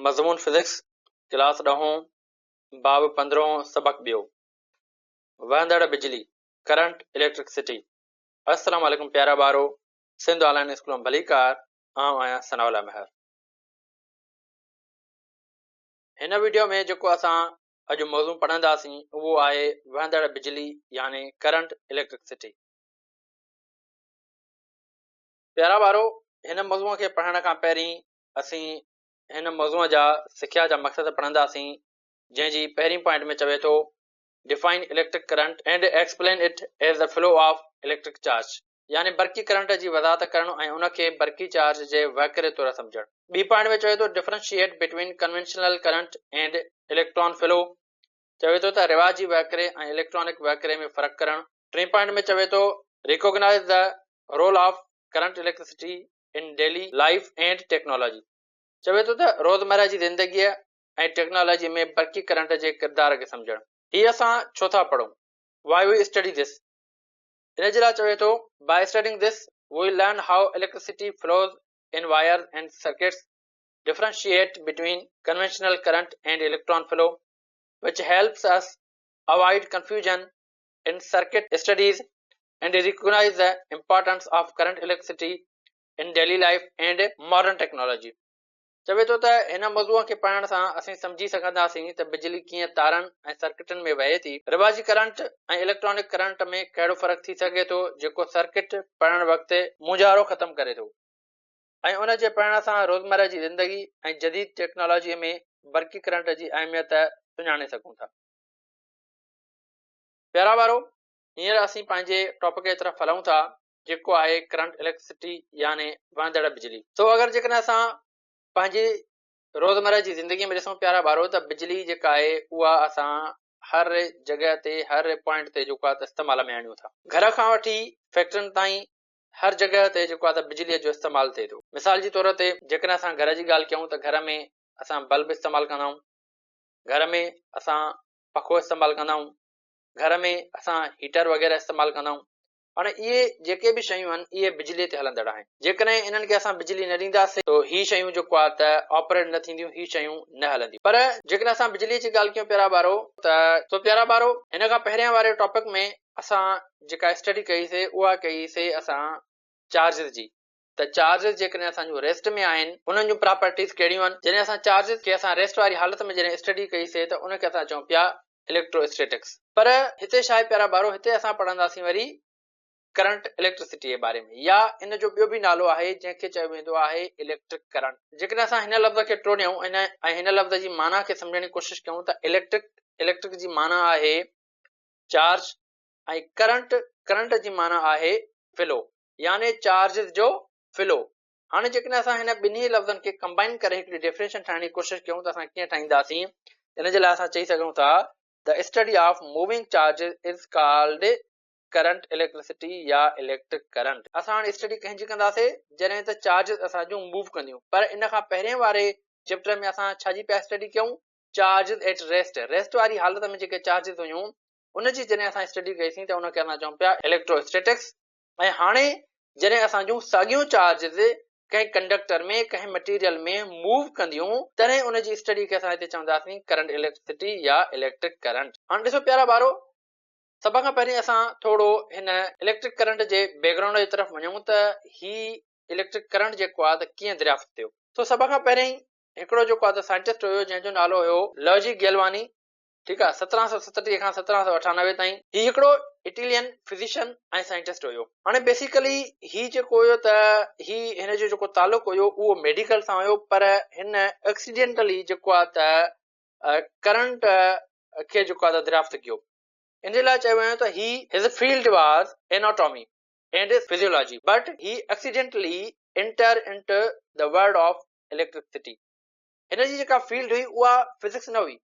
مضمون physics class ڏهون باب پندرهون سبق ٻيو وهندڙ بجلي ڪرنٽ اليڪٽرڪسٽي السلام عليڪم پيارا ٻارو سنڌ آن لائن اسڪول ۾ ڀليڪار آئون آهيان ثناء الله مهر هن ويڊيو ۾ جيڪو اسان اڄ موضوع پڙهنداسين اهو آهي وهندڙ بجلي يعني ڪرنٽ اليڪٽرڪسٽي پيارا ٻارو هن موضوع کي پڙهڻ کان پهرين اسين هن موضوع جا سکيا جا مقصد پڙهنداسين جنهن جي پهرين پوائنٽ ۾ چوي ٿو Define electric current and explain it as the flow of electric charge يعني برقي ڪرنٽ جي وضاحت ڪرڻ ۽ ان کي برقي چارج جي وهڪري طور سمجهڻ. ٻي پوائنٽ ۾ چوي ٿو Differentiate between conventional current and electron flow چوي ٿو ته رواجي وهڪري ۽ اليڪٽرانڪ وهڪري ۾ فرق ڪرڻ. ٽئين پوائنٽ ۾ چوي ٿو Recognize the role of current electricity in daily life and technology چوي ٿو ته روزمره جي زندگيء ۽ ٽيڪنالاجي ۾ برقي ڪرنٽ جي ڪردار کي سمجهڻ. هي اسان ڇو ٿا پڙهون؟ Why we study this؟ ان جي لاء چوي ٿو By studying this we learn how electricity flows in wires and circuits, differentiate between conventional current and electron flow, which helps us avoid confusion in circuit studies and recognize the importance of current electricity in daily life and modern technology. چوي ٿو ته هن موضوع کي پڙهڻ سان اسين سمجهي سگهنداسين ته بجلي ڪيئن تارن ۽ سرڪٽن ۾ وهي ٿي، رواجي ڪرنٽ ۽ اليڪٽرانڪ ڪرنٽ ۾ ڪهڙو فرق ٿي سگهي ٿو جيڪو سرڪٽ پڙهڻ وقت مونجهارو ختم ڪري ٿو ۽ ان جي پڙهڻ سان روزمره جي زندگي ۽ جديد ٽيڪنالاجي ۾ برقي ڪرنٽ جي اهميت سڃاڻي سگهون ٿا. پيارا ٻارو هينئر اسين پنهنجي ٽاپڪ جي طرف هلون ٿا جيڪو آهي ڪرنٽ اليڪٽرسٽي يعني وهندڙ بجلي. سو اگر جيڪڏهن اسان پنهنجي روزمره جي زندگي ۾ ڏسون پيارا ٻارو ته بجلي جيڪا آهي اها اسان هر جڳهه تي هر پوائنٽ تي جيڪو آهي ته استعمال ۾ آڻيون ٿا. گهر کان وٺي فيڪٽرين تائين هر جڳهه تي جيڪو آهي ته بجلي جو استعمال ٿئي ٿو. مثال جي طور تي جيڪڏهن اسان گهر جي ڳالهه ڪيون ته گهر ۾ اسان بلب استعمال ڪندا آهيون، گهر ۾ اسان پکو استعمال ڪندا آهيون، گهر ۾ اسان هيٽر وغيره استعمال ڪندا آهيون. هاڻي اهي جيڪي به شيون آهن اهي بجلي تي هلندڙ آهن. جيڪڏهن انهن کي اسان بجلي نه ڏينداسين ته هي شيون جيڪو آهي ته آپريٽ نه ٿينديون، هي شيون نه هلنديون. پر جيڪڏهن اسان بجلي جي ڳالهه ڪيون پيارا ٻارو ته سو پيارا ٻارو هن کان پهريان واري ٽاپڪ ۾ اسان جيڪا اسٽڊي ڪئي سي اها ڪئي سي اسان چارجز جي. ته چارجز جيڪڏهن اسان جون ريسٽ ۾ آهن انهن جون پراپرٽيز ڪهڙيون آهن جڏهن اسان چارجز کي اسان ريسٽ واري حالت ۾ جڏهن اسٽڊي ڪئي سي ته ان کي اسان چئون پيا اليڪٽرو اسٽيٽڪس پر هتي ڇا آهي پيارا ٻارو هتي اسان پڙهنداسين وري ڪرنٽ اليڪٽرسٽي جي باري ۾ يا ان جو ٻيو به نالو آهي جنهن کي چيو ويندو آهي اليڪٽرڪ ڪرنٽ جيڪڏهن اسان هن لفظ کي ٽوڙيون ۽ هن لفظ جي معنيٰ کي سمجهڻ جي ڪوشش ڪيون ته اليڪٽرڪ اليڪٽرڪ جي معنيٰ آهي چارج ۽ ڪرنٽ ڪرنٽ جي معنيٰ آهي فلو يعني چارجز جو فلو. هاڻي جيڪڏهن اسان هن ٻنهي لفظن کي ڪمبائن ڪري هڪڙي ڊيفينيشن ٺاهڻ جي ڪوشش ڪيون ته اسان ڪيئن ٺاهينداسين؟ ان جي لاء اسان چئي سگهون ٿا The study of moving charges is called current electricity يا اليڪٽرڪ ڪرنٽ. اسان هاڻي اسٽڊي ڪنهن جي ڪنداسين؟ جڏهن ته چارجز اسان جون موو ڪنديون. پر ان کان پهرين واري چيپٽر ۾ اسان ڇا جي پيا اسٽڊي ڪيون؟ Charges at rest. ريسٽ واري حالت ۾ جيڪي چارجز هيون ان جي جڏهن اسان اسٽڊي ڪئي سين ته ان کي اسان چئون پيا اليڪٽرو اسٽيٽڪس. ۽ هاڻي جڏهن اسان جون ساڳيون چارجز ڪنهن ڪنڊڪٽر ۾ ڪنهن مٽيريل ۾ موو ڪنديون تڏهن ان جي اسٽڊي کي اسان هتي چونداسين ڪرنٽ اليڪٽرسٽي يا اليڪٽرڪ ڪرنٽ. هاڻي ڏسو پيارا ٻارو سڀ کان پهرين اسان ٿورو هن اليڪٽرڪ ڪرنٽ جي بيڪ گرائونڊ جي طرف وڃون ته هي اليڪٽرڪ ڪرنٽ جيڪو آهي ته ڪيئن دريافت ٿيو. سو سڀ کان پهرين هڪڙو جيڪو آهي ته سائنٽسٽ هيو جنهن جو نالو هيو لوجي گيلواني ٺيڪ آ، 1737 کان 1798 تائين هي هڪڙو اٽيلين فزيشن ۽ سائنٽسٽ هيو. هاڻي بيسيڪلي هي جيڪو هيو ته هي هن جو جيڪو تعلق هيو اهو ميڊيڪل سان هيو پر هن ايڪسيڊنٽلي جيڪو آ ته ڪرنٽ کي جيڪو آ ته دريافت ڪيو. ان جي لاء چيو ويو ته هي his field was anatomy and physiology but he accidentally enter into the world of electricity. هن جي جيڪا فيلڊ هئي اها فزڪس نه هئي.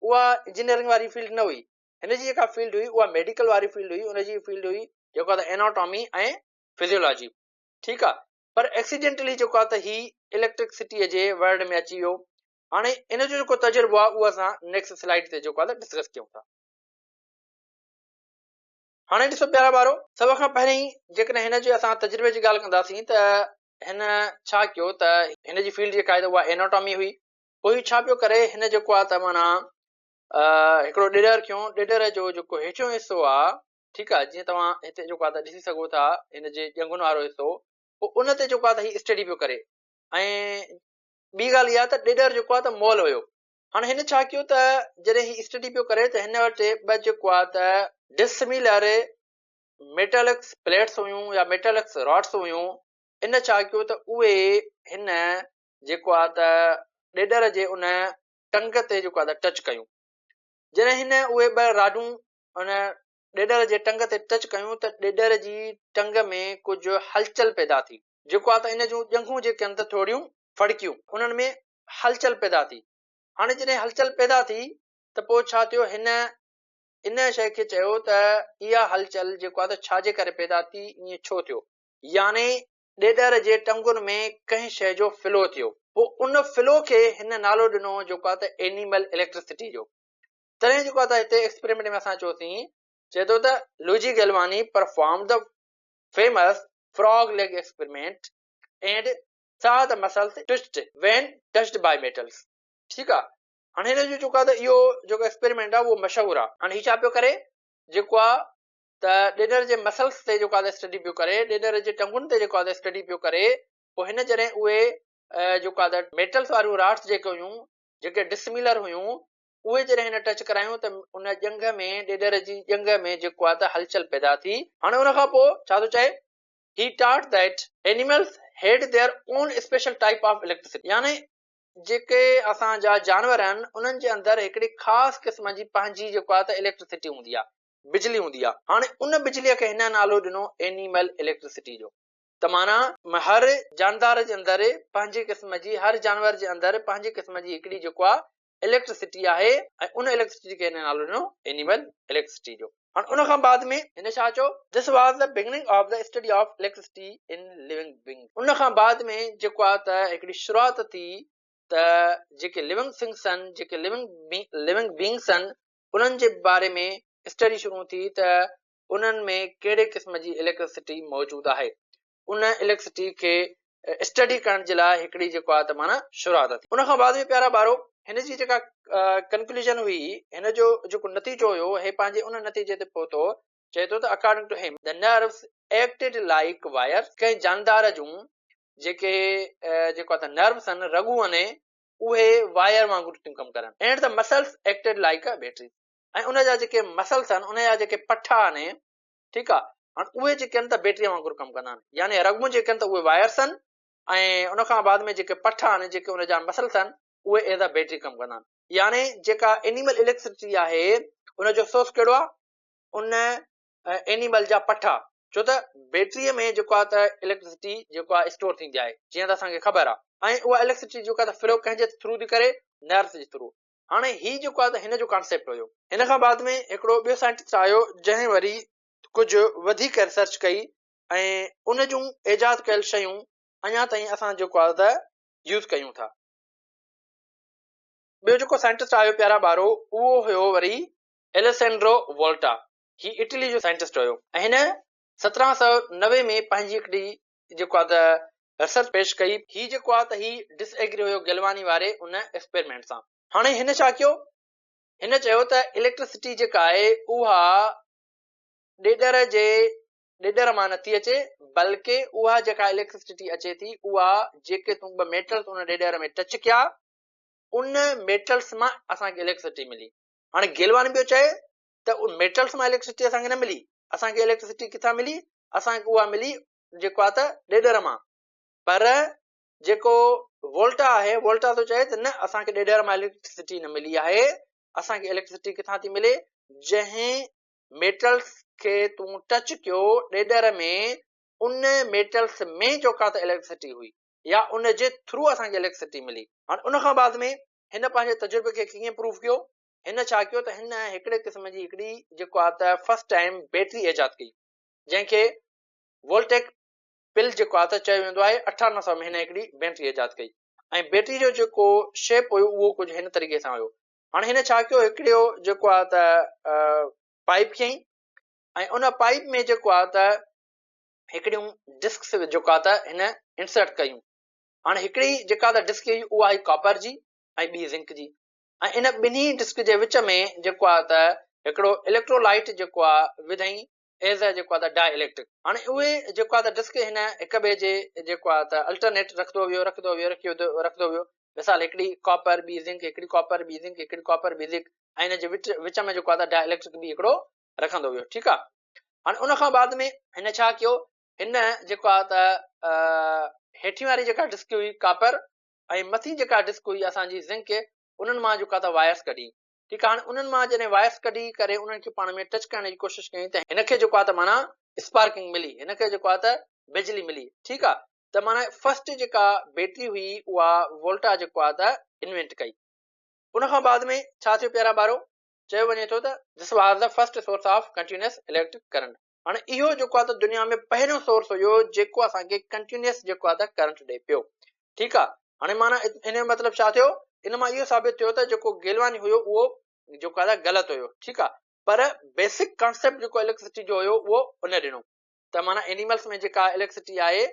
اها انجنيئرنگ واري فيلڊ نه هئي، هن جي جيڪا فيلڊ هئي اها ميڊيڪل واري فيلڊ هئي، ان جي فيلڊ هئي جيڪو آهي ته ايناٽامي ۽ فزيولاجي ٺيڪ آهي پر ايڪسيڊنٽلي جيڪو آهي ته هي اليڪٽرڪسٽيء جي ورلڊ ۾ اچي ويو. هاڻي ان جو جيڪو تجربو آهي اهو اسان نيڪسٽ سلائيڊ تي جيڪو آهي ته ڊسڪس ڪيون ٿا. هاڻي ڏسو پيارا ٻارو سڀ کان پهرين جيڪڏهن هن جي اسان تجربي جي ڳالهه ڪنداسين ته هن ڇا ڪيو ته هن جي فيلڊ جيڪا آهي ته اها ايناٽامي هئي. پوء هي ڇا پيو ڪري، هن جيڪو آ ته معنيٰ هڪڙو ڏيڏر کنيو، ڏيڏر جو جيڪو هيٺيون حصو آ، ٺيڪ آ، جيئن توهان هتي جيڪو آ ته ڏسي سگهو ٿا هن جي ڄنگهن وارو حصو، پوء ان تي جيڪو آ ته هي اسٽڊي پيو ڪري ۽ ٻي ڳالهه اها ته ڏيڏر جيڪو آ ته مئل هيو. هاڻي هن ڇا ڪيو ته جڏهن هي اسٽڊي پيو ڪري ته هن وٽ ٻه جيڪو آ ته ڊسميلر ميٽالڪس پليٽس هيون يا ميٽالڪس راڊس هيون، ان ڇا ڪيو ته اهي هن جيڪو آ ته ڏيڏر جي ان ٽنگ تي جيڪو آ ته ٽچ ڪيون. جڏهن هن اهي ٻه راڊون ان ڏيڏر جي ٽنگ تي ٽچ ڪيون ته ڏيڏر جي ٽنگ ۾ ڪجهه هلچل پيدا ٿي. جيڪو آ ته ان جون ڄنگهون جيڪي آهن ته ٿوريون ڦڙڪيون، انهن ۾ هلچل پيدا ٿي. هاڻي جڏهن هلچل پيدا ٿي ته پوء ڇا ٿيو، هن ان شيء کي چيو ته اها هلچل جيڪو آ ته ڇا جي ڪري پيدا ٿي، ائين ڇو ٿيو؟ يعني ڏيڏر جي ٽنگن ۾ ڪنهن شيء جو فلو ٿيو. پوء ان فلو کي هن نالو ڏنو جيڪو آ ته اينيمل اليڪٽرسٽي جو. تڏهن جيڪو آ ته هتي ايڪسپريمينٽ ۾ اسان چيوسين، چئي ٿو ته Luigi Galvani performed the famous frog leg experiment and saw the muscles twitched when touched by metals. ٺيڪ آ، هاڻي هن جو جيڪو آ ته اهو جيڪو ايڪسپريمينٽ آ اهو مشهور آ. هاڻي هي ڇا پيو ڪري، جيڪو آ ته ڏيڏر جي مسلس تي جيڪو آ ته اسٽڊي پيو ڪري، ڏيڏر جي ٽنگن تي جيڪو آ ته اسٽڊي پيو ڪري. پوء هن جڏهن اهي جيڪو آ ته ميٽلس واريون راڊس جيڪي هيون، جيڪي ڊسميلر هيون، اهي جڏهن هن ٽچ ڪرايون ته ان ڄنگهه ۾، ڏيڏر جي ڄنگهه ۾ جيڪو آ ته هلچل پيدا ٿي. هاڻي ان کان پوء ڇا ٿو چئي، He taught that animals had their own special type of electricity يعني جيڪي اسان جا جانور آهن انهن جي اندر هڪڙي خاص قسم جي پنهنجي جيڪو آهي ته اليڪٽرسٽي هوندي آهي، بجلي هوندي آهي. هاڻي ان بجليء کي هن نالو ڏنو اينيمل اليڪٽرسٽي جو ته معنيٰ هر جاندار جي اندر پنهنجي قسم جي، هر جانور جي اندر پنهنجي قسم جي هڪڙي جيڪو آهي اليڪٽرسٽي آهي ۽ ان اليڪٽرسٽي کي هن نالو ڏنو اينيمل اليڪٽرسٽي جو. هاڻ ان کان بعد ۾ هن ڇا چيو؟ This was the beginning of the study of electricity in living beings. ان کان بعد ۾ جيڪو آهي ته هڪڙي شروعات ٿي ته جيڪي لونگ ٿنگس آهن، جيڪي لونگ بينگس آهن، انهن جي باري ۾ اسٽڊي شروع ٿي ته انهن ۾ ڪهڙي قسم جي اليڪٽرسٽي موجود آهي. ان اليڪٽرسٽي کي اسٽڊي ڪرڻ جي لاء هڪڙي جيڪو آهي ته معنيٰ شروعات ٿي. ان کان بعد ۾ پيارا ٻارو هن جي جيڪا ڪنڪلوزن هئي، هن جو جيڪو نتيجو هيو، هي پنهنجي ان نتيجي تي پهتو، چئي ٿو ته according to him the nerves acted like wires, ڪنهن جاندار جون جيڪي جيڪو آهي ته نروس آهن، رڳون آهن، اهي وائر وانگر ٿيون ڪم ڪرن، and the muscles acted like batteries, ۽ ان جا جيڪي مسلس آهن، ان جا جيڪي پٺا آهن، ٺيڪ آ، هاڻ اهي جيڪي آهن ته بيٽري وانگر ڪم ڪندا آهن، يعني رڳون جيڪي آهن ته اهي وائرس آهن ۽ ان کان بعد ۾ جيڪي پٺا آهن، جيڪي ان جا مسلس آهن، اهي ايز ا بيٽري ڪم ڪندا آهن. يعني جيڪا اينيمل اليڪٽرسٽي آهي ان جو سورس ڪهڙو آهي؟ ان اينيمل جا پٺا، ڇو ته بيٽري ۾ جيڪو آهي ته اليڪٽرسٽي جيڪو آهي اسٽور ٿيندي آهي، جيئن ته اسان کي خبر آهي، ۽ اها اليڪٽرسٽي جيڪا آهي ته فلو ڪنهن جي ٿرو ٿي ڪري؟ نروس جي ٿرو. هاڻي هي جيڪو آهي ته هن جو ڪانسيپٽ هيو. هن کان بعد ۾ هڪڙو ٻيو سائنٽسٽ آيو جنهن وري ڪجهه وڌيڪ ريسرچ ڪئي ۽ ان جون ايجاد ڪيل شيون اڃا تائين اسان جيڪو آهي ته يوز ڪيون ٿا. ٻيو جيڪو سائنٽسٽ آيو پيارا ٻارو اهو هيو وري اليسينڊرو وولٽا. هي اٽلي جو سائنٽسٽ هيو ۽ هن 1790 ۾ پنهنجي هڪڙي جيڪو آهي ته ريسرچ پيش ڪئي. هي جيڪو آهي ته هي ڊس ايگري هيو گيلواني واري ان ايڪسپيرمينٽ سان. هاڻي هن ڇا ڪيو؟ هن چيو ته اليڪٽرسٽي جيڪا آهي اها ڏيڏر جي ڏيڏر مان نٿي اچي بلڪه اها جيڪا اليڪٽرسٽي اچي ٿي اها جيڪي تون ٻه ميٽلز ان ڏيڏر ۾ ٽچ ڪيا ان ميٽلز مان اسان کي اليڪٽرسٽي ملي. هاڻي گيلواني پيو چئي ته ميٽلز مان اليڪٽرسٽي اسان کي نه ملي، اسان کي اليڪٽرسٽي ڪٿان ملي؟ اسان کي اها ملي جيڪو آهي ته ڏيڏر مان. پر جيڪو وولٽا آهي، وولٽا ٿو چئي ته نه اسان کي ڏيڏر مان اليڪٽرسٽي نه ملي آهي، اسان کي اليڪٽرسٽي ڪٿان ٿي ملي؟ جنهن ميٽلز کي تون ٽچ ڪيو ڏيڏر ۾ ان ميٽلز ۾ جيڪا ته اليڪٽرسٽي هئي يا ان جي ٿرو اسان کي اليڪٽرسٽي ملي. هاڻي ان کان بعد ۾ هن پنهنجي تجربي کي ڪيئن پروف ڪيو؟ هن ڇا ڪيو ته هن هڪڙي قسم جي هڪڙي جيڪو آهي ته فرسٽ ٽائيم بيٽري ايجاد ڪئي جنهن کي وولٽيڪ پل جيڪو آهي ته چيو ويندو آهي. 1800 ۾ هن هڪڙي بيٽري ايجاد ڪئي ۽ بيٽري جو جيڪو شيپ هيو اهو ڪجهه هن طريقي سان هيو. هاڻي هن ڇا ڪيو، هڪڙو جيڪو آهي ته پائيپ کنئي ۽ ان پائيپ ۾ جيڪو آهي ته هڪڙيون ڊسڪس جيڪو آهي ته هن انسرٽ ڪيون. هاڻي هڪڙي جيڪا ته ڊسڪ هئي اها هئي ڪاپر جي ۽ ٻي زنڪ جي ۽ ان ٻنهي ڊسڪ جي وچ ۾ جيڪو آهي ته هڪڙو اليڪٽرولائيٽ جيڪو آهي وڌائين ايز اي جيڪو آهي ته ڊاء اليڪٽرڪ. هاڻي اهي جيڪو آهي ته ڊسڪ هن هڪ ٻئي جي جيڪو آهي ته الٽرنيٽ رکندو ويو رکندو ويو رکندو ويو مثال هڪڙي ڪاپر ٻي زنڪ هڪڙي ڪاپر ٻي زنڪ هڪڙي ڪاپر ٻي زنڪ ۽ ان جي وچ وچ ۾ جيڪو آهي ته ڊاء اليڪٽرڪ به هڪڙو رکندو ويو ٺيڪ آهي. هاڻي ان کان بعد ۾ هن ڇا ڪيو هن جيڪو آهي ته هيٺين واري جيڪا ڊسڪ هئي ڪاپر ۽ مٿين جيڪا ڊسڪ هئي اسان جي زنڪ انهن مان جيڪا ته وائرس ڪڍي ٺيڪ آهي هاڻي انهن مان جڏهن وائرس ڪڍي ڪري انهن کي پاڻ ۾ ٽچ ڪرڻ جي ڪوشش ڪيائين ته هن کي جيڪو آهي ته معنيٰ اسپارڪنگ ملي هن کي جيڪو آهي ته بجلي ملي ٺيڪ آهي ته معنيٰ فرسٽ جيڪا بيٽري هئي اها وولٽا جيڪو آهي ته انوينٽ ڪئي ان کان بعد ۾ ڇا ٿيو پيارا ٻارو چيو وڃي ٿو ته this was the first source of continuous electric current هاڻي اهو جيڪو آهي ته دنيا ۾ پهريون سورس هيو جيڪو اسان کي ڪنٽينيوس جيڪو آهي ته ڪرنٽ ڏئي پيو ٺيڪ آهي هاڻي معنيٰ ان جو مطلب ڇا ٿيو ان مان اهو ثابت ٿيو ته جيڪو گيلواني هيو اهو جيڪو آهي غلط هيو ٺيڪ آهي پر بيسڪ ڪانسيپٽ جيڪو اليڪٽرسٽي جو هيو اهو ان ڏنو ته معنيٰ اينيملس ۾ جيڪا اليڪٽرسٽي آهي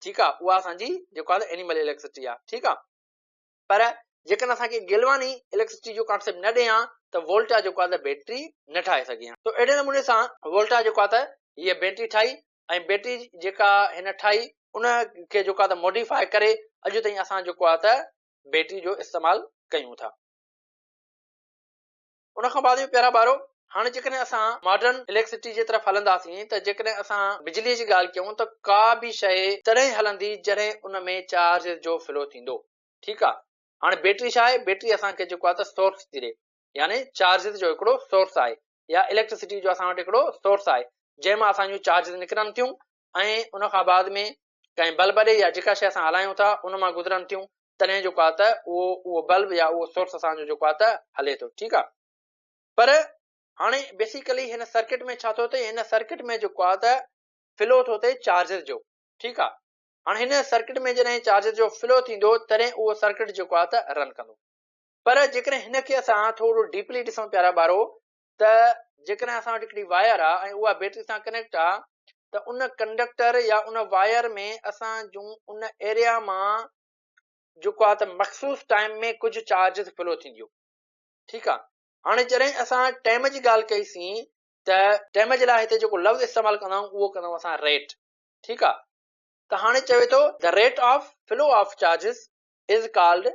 ٺيڪ آهي اها اسان جي جيڪو آهي اينيمل اليڪٽرسٽي آهي ٺيڪ آهي پر جيڪڏهن اسان کي گيلواني اليڪٽرسٽي جو ڪانسيپٽ نه ڏئي ها ته وولٽا جيڪو آهي ته بيٽري نه ٺاهي سگهي ها. تو اهڙي نموني سان وولٽا جيڪو آهي ته هيء بيٽري ٺاهي ۽ بيٽري جيڪا هن ٺاهي ان کي جيڪو آهي ته موڊيفاء ڪري اڄ تائين اسان جيڪو آهي ته بيٽري جو استعمال ڪيون ٿا. ان کان بعد ۾ پيارا ٻارو هاڻي جيڪڏهن اسان ماڊرن اليڪٽرسٽي جي طرف هلنداسين ته جيڪڏهن اسان بجلي جي ڳالهه ڪيون ته ڪا به شيء تڏهن هلندي جڏهن ان ۾ چارج جو فلو ٿيندو ٺيڪ آ هاڻي بيٽري ڇا آهي بيٽري اسان کي جيڪو آ ته سورس ٿي ڏي يعني چارجز جو هڪڙو سورس آهي يا اليڪٽرسٽي جو اسان وٽ هڪڙو سورس آهي جنهن مان اسان جون چارجز نڪرن ٿيون ۽ ان کان بعد ۾ ڪنهن بلب ڏي يا جيڪا شيء اسان هلايون ٿا ان مان گذرن ٿيون تڏهن جيڪو آهي ته اهو اهو بلب يا اهو سورس اسان جو جيڪو آهي ته هلي ٿو ٺيڪ آهي پر هاڻي بيسيڪلي هن سرڪٽ ۾ ڇا ٿو ٿئي هن سرڪٽ ۾ جيڪو آهي ته فلو ٿو ٿئي چارجز جو ٺيڪ آهي هاڻي هن سرڪٽ ۾ جڏهن چارجز جو فلو ٿيندو تڏهن اهو سرڪٽ جيڪو آهي ته رن ڪندو پر جيڪڏهن هن کي اسان ٿورو ڊيپلي ڏسون پيارا ٻارو ته جيڪڏهن اسان وٽ هڪڙي وائر آ ۽ اها بيٽري سان ڪنيڪٽ آ ته ان ڪنڊڪٽر يا ان وائر ۾ اسان جون ان ايريا مان جيڪو آ ته مخصوص ٽائيم ۾ ڪجهه چارجز فلو ٿينديون ٺيڪ آ هاڻي جڏهن اسان ٽائيم جي ڳالهه ڪئي سين ته ٽائيم جي لاء هتي جيڪو لفظ استعمال ڪندا آهيون اهو ڪندا آهيون اسان ريٽ ٺيڪ آ ته هاڻي چوي ٿو the rate of flow of charges is called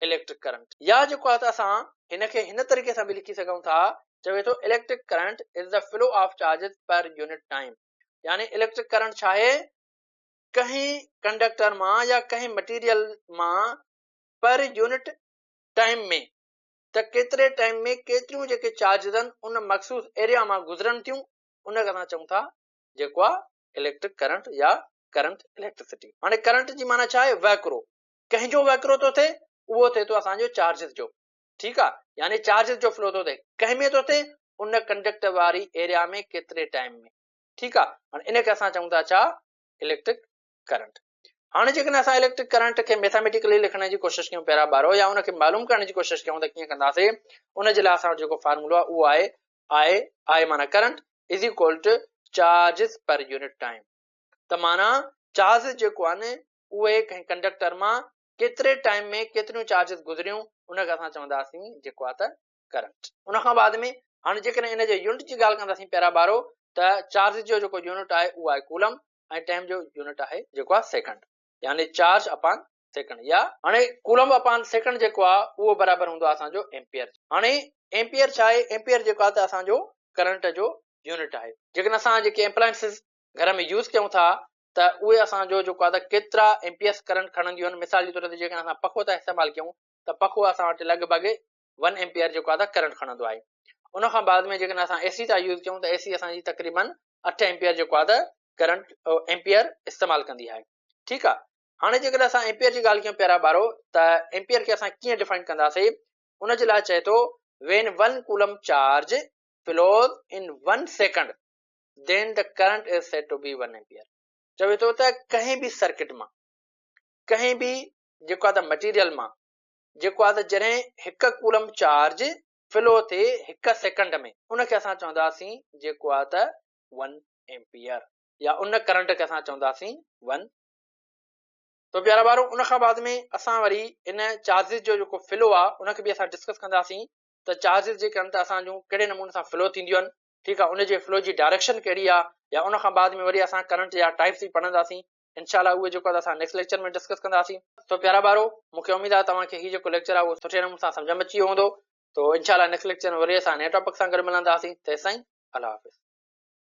electric current يا جيڪو آهي ته اسان هن کي هن طريقي سان به لکي سگهون ٿا چوي ٿو electric current is the flow of charges per unit time يعني اليڪٽرڪ ڪرنٽ ڇا آهي ڪنهن ڪنڊڪٽر مان يا ڪنهن مٽيريل مان پر يونٽ ٽائيم ۾ ته ڪيتري ٽائيم ۾ ڪيتريون جيڪي چارجز آهن ان مخصوص ايريا مان گذرن ٿيون ان کي اسان چئون ٿا جيڪو آهي اليڪٽرڪ ڪرنٽ يا ڪرنٽ اليڪٽرسٽي هاڻي ڪرنٽ جي معنيٰ ڇا آهي وهڪرو ڪنهن جو وهڪرو ٿو ٿئي اهو ٿئي ٿو اسان جو چارجز جو ٺيڪ آ يعني چارجز جو فلو ٿو ٿئي ڪنهن ۾ ٿو ٿئي ان ڪنڊڪٽر واري ايريا ۾ ڪيتري ٽائيم ۾ ٺيڪ آ هاڻي ان کي اسان چئون ٿا ڇا اليڪٽرڪ ڪرنٽ هاڻي جيڪڏهن اسان اليڪٽرڪ ڪرنٽ کي ميٿاميٽيڪلي لکڻ جي ڪوشش ڪيون پيارا ٻارو يا ان کي معلوم ڪرڻ جي ڪوشش ڪيون ته ڪيئن ڪنداسي ان جي لاء اسان وٽ جيڪو فارمولو آ اهو آهي آء آء معنيٰ current is equal to charges per unit time ته معنيٰ چارجز جيڪو آهن اهي ڪنهن ڪنڊڪٽر مان ڪيتري ٽائيم ۾ ڪيتريون چارجز گذريون ان کي اسان چونداسين جيڪو آهي ته ڪرنٽ. ان کان بعد ۾ هاڻي جيڪڏهن ان جي يونٽ جي ڳالهه ڪنداسين پيارا ٻارو ته چارج جو جيڪو يونٽ آهي اهو آهي ڪولم ۽ ٽائيم جو يونٽ آهي جيڪو آهي سيڪنڊ يعني چارج اپان سيڪنڊ يا هاڻي ڪولم اپان سيڪنڊ جيڪو آهي اهو برابر هوندو آهي اسان جو ايمپيئر. هاڻي ايمپيئر ڇا آهي؟ ايمپيئر جيڪو آهي ته اسان جو ڪرنٽ جو يونٽ آهي. جيڪڏهن اسان جيڪي ايپلائنسز گهر ۾ يوز ڪيون ٿا ته اهي اسان جو جيڪو آهي ته ڪيترا ايمپيئرس ڪرنٽ کڻنديون آهن مثال جي طور تي جيڪڏهن اسان پکو ٿا استعمال ڪيون ته پکو اسان وٽ لڳ ڀڳ ون ايمپيئر جيڪو آهي ته ڪرنٽ کڻندو آهي ان کان بعد ۾ جيڪڏهن اسان اي سي ٿا يوز ڪيون ته اي سي اسان جي تقريبن 8 ايمپيئر جيڪو آهي ته ڪرنٽ ايمپيئر استعمال ڪندي آهي ٺيڪ آهي هاڻي جيڪڏهن اسان ايمپيئر جي ڳالهه ڪيون پيارا ٻارو ته ايمپيئر کي اسان ڪيئن ڊفائن ڪنداسين ان جي لاء چئي ٿو when one coulomb charge flows in one second then the current is said to be 1 ampere چوي ٿو ته ڪنهن به سرڪٽ مان ڪنهن به جيڪو آهي ته مٽيريل مان جيڪو آهي ته جڏهن هڪ ڪولم چارج فلو ٿئي هڪ سيڪنڊ ۾ ان کي اسان چونداسين جيڪو آهي ته 1 ايمپيئر يا ان ڪرنٽ کي اسان چونداسين 1. تو پيارا ٻارو ان کان بعد ۾ اسان وري ان چارجز جو جيڪو فلو آ ان کي به اسان ڊسڪس ڪنداسين ته چارجز جيڪي آهن ته اسان جون ڪهڙي نموني سان فلو ٿينديون آهن ٺيڪ آ ان جي فلو جي ڊائريڪشن ڪهڙي آ يا ان کان بعد ۾ وري اسان ڪرنٽ جا ٽائپس به پڙهنداسين انشاء الله اهي جيڪو اسان نيڪسٽ ليڪچر ۾ ڊسڪس ڪنداسين. تو پيارا ٻارو مون کي اميد آ توهان کي هي جيڪو ليڪچر آ اهو سٺي نموني سان سمجهه ۾ اچي ويو هوندو تو انشاء الله نيڪسٽ ليڪچر ۾ وري اسان نئين ٽاپڪ سان گڏ ملنداسين تيستائين الله حافظ.